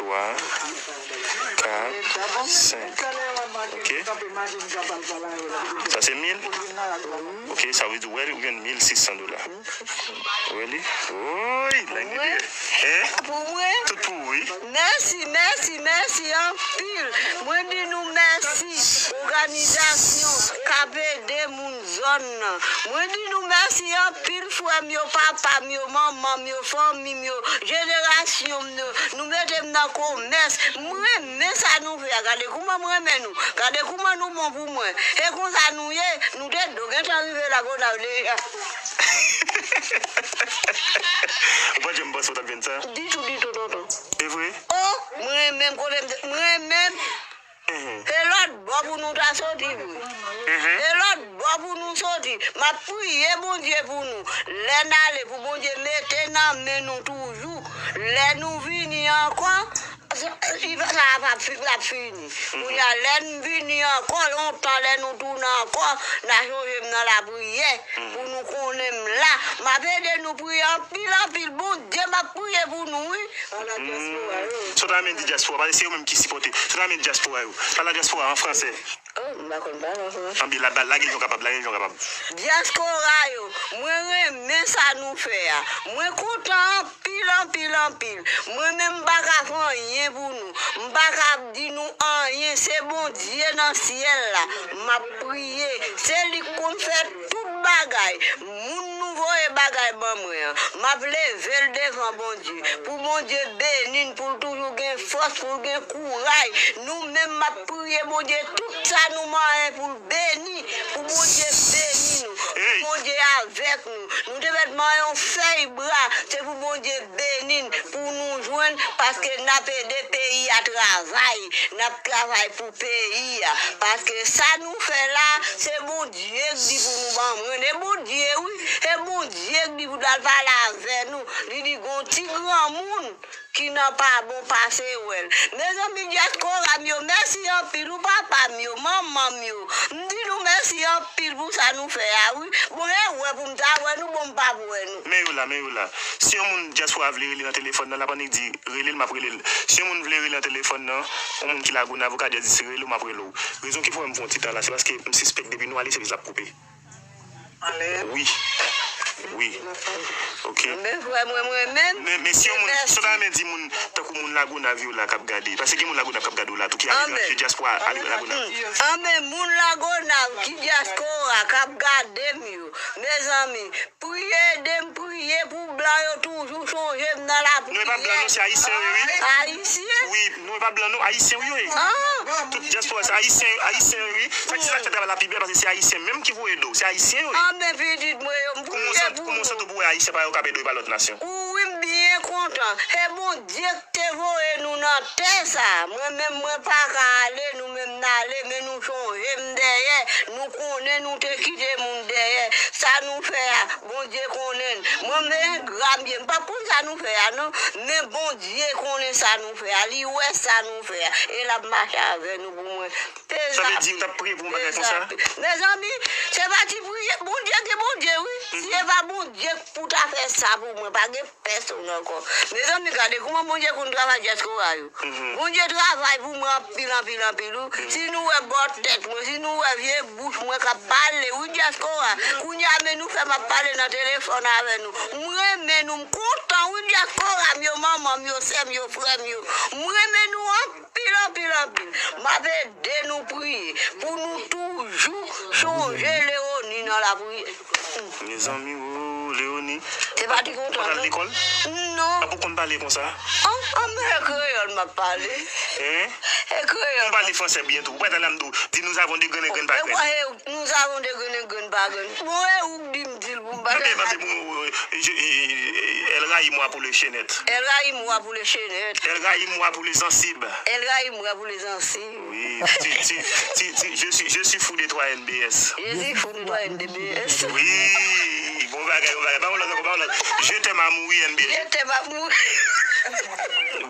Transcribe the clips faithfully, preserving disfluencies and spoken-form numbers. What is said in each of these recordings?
twa, kat, senk. Ok? Sa se mil? Ok, sa vle di w wè, ou jwenn mil sis san dola. Ou wè li? Woy, lang li byen. Hein? Pou mwen? Tout pou ou, wi. Mèsi, mèsi, mèsi anpil. Mwen di nou mèsi. Òganizasyon k ap ede moun zòn nan. Mwen di nou mèsi anpil, frè m yo, papa m yo, manman m yo, fanmi m yo, jenerasyon m yo. Nou mete m nan komès. M renmen sa nou fè a. Gade kouman m renmen nou. Gade kouman nou bon pou mwen. E konsa nou ye. Nou te dwe gentan rive Lagonav deja. Ou pa t janm panse w t ap jwenn sa? Ditou, ditou, tonton. E vre? O, m renmen m kote m te, m renmen m. Mhm. E lòt bò pou nou ta soti vre. Mhm. E lòt bò pou nou soti. M ap priye Bondye pou nou. Lè n ale, pou Bondye mete nan men nou toujou. Lè nou vini ankò, sa, sa p ap fi-, l ap fini. Mhm. Kounye a, lè n vini ankò, lontan, lè nou tounen ankò, n a chonje m nan lapriyè. Mhm. Pou nou konnen m la. M ap ede nou priye anpil, anpil. Bondye, m ap priye pou nou, wi. Sa w ta renmen di dyaspora? Paske se yo menm ki sipòte. Sa w ta renmen di dyaspora yo? Pale a dyaspora an fransè. Oh, m pa konn pale an fransè. Anben, la, la, lage l jan w kapab, lage l jan w kapab. Dyaspora yo, mwen renmen sa nou fè a. Mwen kontan anpil, anpil, anpil. Mwen menm m pa ka fè anyen pou nou. M pa ka di nou anyen. Se Bondye nan syèl la. M ap priye. Se li k konn fè tout bagay. Moun nou voye bagay ban mwen an, m ap leve l devan Bondye. Pou Bondye beni n, pou l toujou gen fòs, pou l gen kouraj. Nou menm, m ap priye Bondye tout sa nou manyen pou l beni. Pou Bondye beni nou. Pou Bondye avèk nou. Nou te mèt manyen yon fèy bra. Se pou Bondye beni n, pou nou jwenn, paske n ap ede peyi a travay. N ap travay pou peyi a. Paske sa nou fè la, se Bondye k di pou nou ban mwen. E Bondye, wi. E Bondye k di pou l al pale avè nou. Li di gon ti granmoun ki nan pa bon pase wè l. Mezanmi, dyaspora m yo, mèsi anpil, wi, papa m yo, manman m yo. M di nou mèsi anpil pou sa nou fè a, wi. Bon, e wè pou m ta wè nou, bon, m p ap wè nou. Men yo la, men yo la. Si yon moun dyaspora vle rele nan telefòn nan, l ap annik di, rele l, m ap rele l. Si yon moun vle rele nan telefòn nan, yon moun ki Lagonav, ou ka jis di, rele w, m ap rele w. Rezon ki fè m fè yon ti tan la, se paske m sispèk depi nou ale, se jis l ap koupe. Wi. Wi. Ok. Men frè mwen, mwen menm. Men, men si yon moun, si w ta renmen di moun, tankou moun Lagonav yo la k ap gade, paske gen moun Lagonav k ap gade w la, tou ki aletranje, dyaspora, ale Lagonav. Anben, moun Lagonav ki dyaspora k ap gade m yo, mezanmi, priye ede m priye pou blan yo toujou chonje m nan lapriyè. Nou e pa blan, non, se ayisyen yo ye, wi. Ayisyen? Wi, nou e pa blan, non, ayisyen, wi, yo ye. Ah. Tout dyaspora, se ayisyen, ayisyen yo ye, wi. Sa ki, sa ki fè travay la pi bèl, paske se ayisyen menm ki voye do, se ayisyen yo ye. Anben, pitit mwen yo, m priye pou nou. Kòman w santi w pou wè ayisyen parèy ou k ap ede w pa lòt nasyon? Wi, m byen kontan. E Bondye te voye nou nan tè sa a. Mwen menm, mwen pa ka ale, nou menm n ale, men nou chonje m dèyè. Nou konnen nou te kite moun dèyè. Sa nou fè a, Bondye konnen l. Mwen menm engra m ye, m p ap konn sa nou fè a, non. Men Bondye konnen sa nou fè a. Li wè sa nou fè a. E l ap mache avè nou pou mwen. Sa vle di, ou t ap priye pou yon bagay konsa? Mezanmi, se pa ti priye. Bondye gen Bondye, wi. Si se pa Bondye pou ta fè sa pou mwen, pa gen pèsonn ankò. Mezanmi, gade kòman Bondye konn travay dyaspora yo. Mhm. Bondye travay pou mwen anpil, anpil, anpil, wi. Mhm. Si nou wè bò tèt mwen, si nou wè vye bouch mwen k ap pale, wi, dyaspora. Kounye a, men nou fè m ap pale nan telefòn avè nou. M renmen nou, m kontan, wi, dyaspora m yo, manman m yo, sè m yo, frè m yo. M renmen nou anpil, anpil, anpil. M ap ede nou priye pou nou toujou chonje Leoni nan lapriyè. Mezanmi, o, Leoni. Se pa ti kontan, non. Ou pa t al lekòl? Non. Apa w konn pale konsa? An, an, men e kreyòl m ap pale. Hein? E kreyòl. Ou pale fransè byen tou. Ou pa t al la m di w, di nous avons des graines, graines pa graines. Nous avons des graines, graines pa graines. Bon, e ou k di m di l pou m pa t al. Anben, anben, bon, je, je, elle raillit moi pour les chaînettes. Elle raillit moi pour les chaînettes. Elle raillit moi pour les ansibes. Elle raillit moi pour les ansibes. Oui, tu, tu, tu, tu, je suis, je suis fou de toi, N B S. Je suis fou de toi, N B S. Oui, bon. Yon bagay, yon bagay. Ba yon lòt ankò, ba yon lòt. Je t'aime à mourir, N B S. Je t'aime à mourir.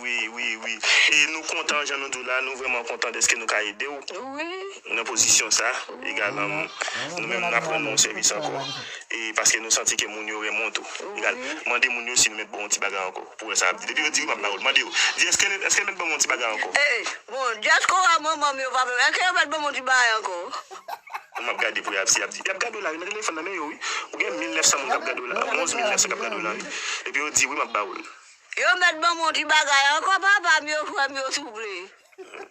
Wi, wi, wi. E nou kontan, jan nou di w la, nou vrèman kontan dèske nou ka ede w. Wi. Nan pozisyon sa, egal, um, nou menm n ap rann nou yon sèvis ankò. E paske nou santi ke moun yo renmen w tou. Egal, mande moun yo si nou mèt ba w yon ti bagay ankò. Pou wè sa y ap di. Depi yo di wi, m ap ba w l. Mande yo. Di, èske, èske yo mèt ban m yon ti bagay ankò? Eh, bon, dyaspora manman m yo pa menm. Èske yo mèt ban m yon ti bagay ankò? M ap gade pou y ap, si y ap di. Y ap gade w la, wi, nan telefòn nan men yo, wi. Ou gen mil nèf san moun k ap gade w la, onz mil nèf san k ap gade w la, wi. Epi yo di, wi, m ap ba w l. Yo mèt ban m yon ti bagay ankò, papa m yo, frè m yo, souple.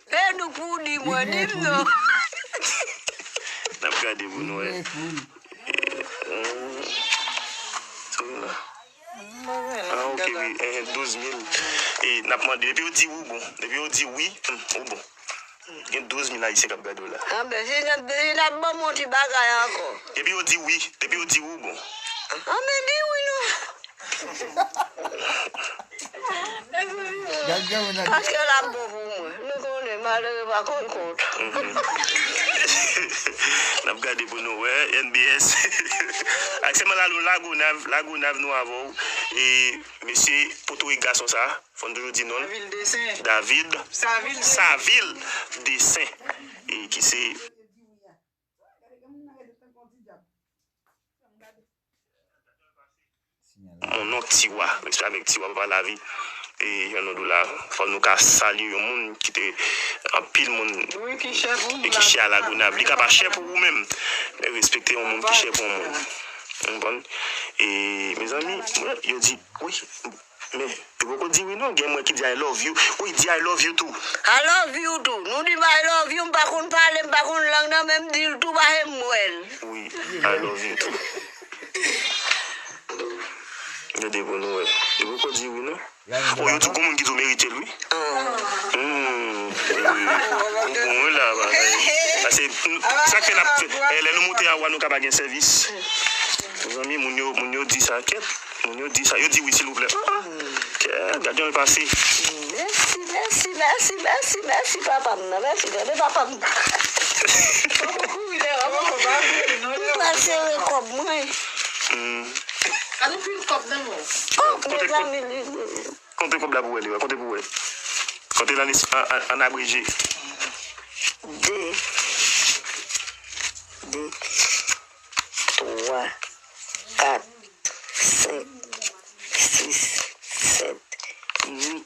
E nou pou di mwen, di m non. N ap gade pou nou wè. Eh, hmm. Sou la. Ah, ok, wi. Eh, douz mil. E n ap mande. Depi yo di ou bon. Depi yo di wi, hmm, ou bon. Gen douz mil Ayisyen k ap gade w la. Anben, si n ap, si n ap ban m yon ti bagay ankò. Depi yo di wi. Depi yo di ou bon. Anben, di wi non. Paske l ap bon pou mwen. Nou konnen malere pa konn kont. N ap gade pou nou wè, N B S. Aktyèlman la, nou Lagonav, Lagonav nou avè w. E mesye Potorik gason sa, fò n toujou di non l. David Dessin. David Savil Dessin. Savil Dessin. E ki se Mon onk Tiwa, respè avèk Tiwa, papa lavi. E jan nou di w la, fò nou ka salye yon moun ki te, anpil moun, wi, ki chè pou nou, e ki chè a Lagonav. Li ka pa chè pou ou menm, men respekte yon moun ki chè pou yon moun. Ou konprann? E, mezanmi, mwen, yo di, wi, men, yo poko di wi non, gen mwen ki di I love you. Wi, di I love you too. I love you too. Nou di m I love you, m pa konn pale, m pa konn lang nan, men m di l tou, pa janm wè l. Wi, I love you too. Gade pou nou wè. Yo poko di wi non. O, yo di gon moun ki di w merite l wi. Hmm. Ou bon wi la, bagay. Sa se, sa k fè n ap, eh, lè nou moute a wa, nou ka pa gen sèvis. Mezanmi, moun yo, moun yo di sa, kèt. Moun yo di sa. Yo di wi, silvouplè. Ah, ah. Kèt, gade yon pase. Mèsi, mèsi, mèsi, mèsi, mèsi, papa m nan. Mèsi, tande papa m. M pral sere kòb mwen. Hmm. Ann pil kòb nan men w. Oh, mezanmi, li, li. Konte kòb la pou wè, li wè. Konte pou wè. Konte l an, an, an, an abreje. De, de, twa, kat, senk, sis, sèt, uit,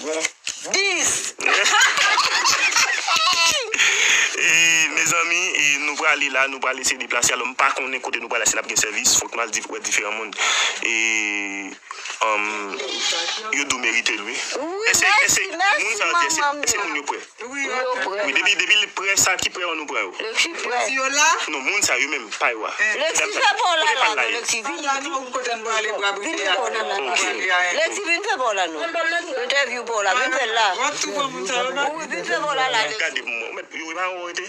nèf, dis. E, mezanmi, e, nou prale la, nou prale se deplase. Alò, m pa konnen kote nou prale, si n ap gen sèvis, fòk n al di, wè diferan moun. E, um, yo di w merite l, wi. Wi, èske, èske moun sa yo di, èske, èske moun yo prè? Wi, yo prè. Wi, depi, depi li prè, sa ki prè an nou pran yo. Lexi prè. Yo la? Non, moun sa yo menm, pa yo a. Lexi fè pa w la, la, non, Lexi, vini. Vini pa w la, non. Vin fè pa w la, non. Entèvyou pa w la, vin fè l la. Wi, vin fè pa w la, la, Lexi. Gade pou mwen, ou mèt, yo pa wè w rete.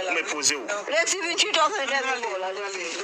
Ou mèt poze w. Lexi, vin chita, fè entèvyou pa w la, Lexi.